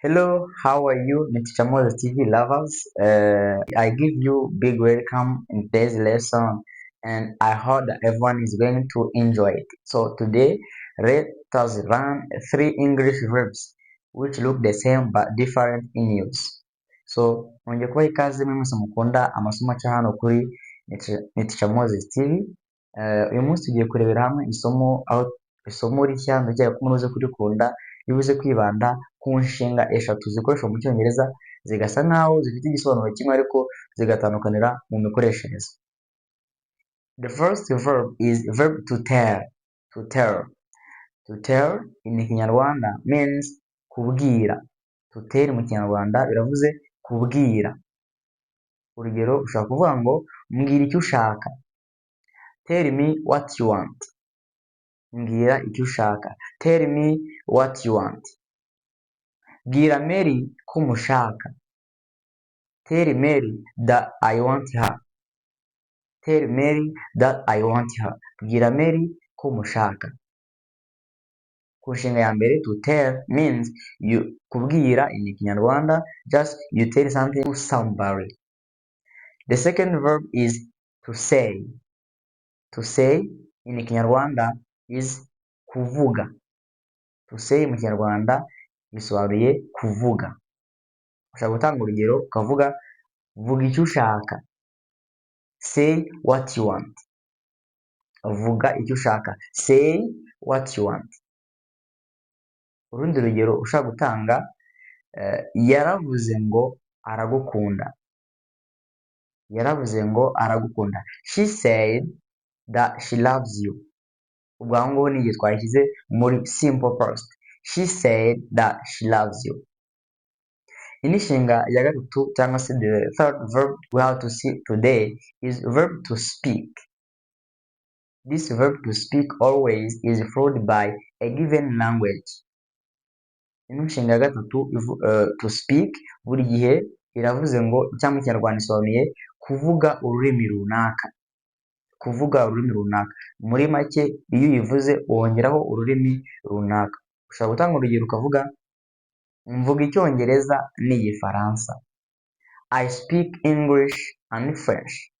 Hello, how are you, Teacher Moses TV lovers? I give you big welcome in today's lesson, and I hope that everyone is going to enjoy it. So today, let us learn three English verbs which look the same but different in use. So, mwongeye kubaha ikaze mwe mwese mukunda amasomo aca hano kuri Teacher Moses TV. Uyu munsi tugiye kurebera hamwe isomo, aho isomo rishya ndakeka ko muruze kurikunda, ribuze kwibanda ku nshinga eshatu zikoreshwa mu Cyongereza, zigasa nkaho zifite igisobanuro kimwe ariko zigatandukanira mu mikoreshereze. The first verb is verb to tell. To tell. To tell in Kinyarwanda means kubwira. To tell mu Kinyarwanda biravuze kubwira. Urugero, ushobora kuvuga ngo "Mbwira icyo ushaka." Tell me what you want. Mbwira icyo ushaka. Tell me what you want. Bwira Mary ko mushaka. Tell Mary that I want her. Tell Mary that I want her. Bwira Mary ko mushaka. Ku nshinga ya mbere, to tell means you kubwira in Kinyarwanda, just you tell something to somebody. The second verb is to say. To say in Kinyarwanda is kuvuga. To say mu Kinyarwanda bisobanuye kuvuga. Ushobora gutanga urugero ukavuga "Vuga icyo ushaka." Say what you want. Vuga icyo ushaka. Say what you want. Urundi rugero ushobora gutanga, yaravuze ngo aragukunda. Yaravuze ngo aragukunda. She said that she loves you. Ubwo aho ngaho ni igihe twashyize muri simple past. She said that she loves you. Indi nshinga ya gatatu, cyangwa se the third verb we have to see today, is verb to speak. This verb to speak always is followed by a given language. Ino nshinga ya gatatu, to speak, buri gihe iravuze ngo, cyangwa mu Kinyarwanda isobanuye kuvuga ururimi runaka. Kuvuga ururimi runaka. Muri make, iyo uyivuze wongeraho ururimi runaka. Ushobora gutanga urugero ukavuga "Mvuga Icyongereza n'Igifaransa." I speak English and French.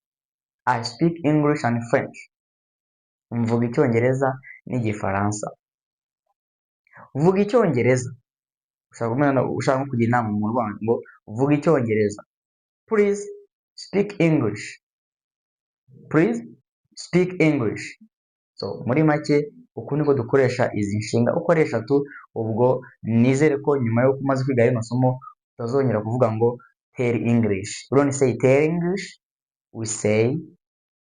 I speak English and French. Mvuga Icyongereza n'Igifaransa. Vuga Icyongereza. Ushobora kumenya, ushaka nko kugira inama umuntu uvuga ngo "Vuga Icyongereza." Please speak English. Please speak English. So muri make, uku niko dukoresha izi nshinga uko ari eshatu. Ubwo nizere ko nyuma y'uko umaze kwiga rino somo utazongera kuvuga ngo "Tell English." We don't say "tell English", we say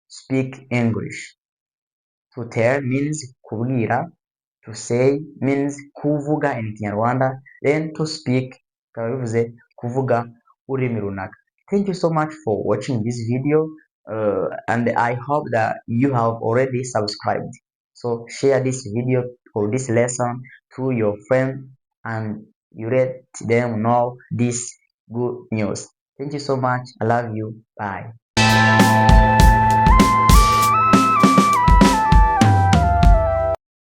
"speak English". To tell means kubwira, to say means kuvuga in Kinyarwanda, then to speak bikaba bivuze kuvuga ururimi runaka. Thank you so much for watching this video, and I hope that you have already subscribed. So share this video or this lesson to your friend and you let them know this good news. Thank you so much. I love you. Bye.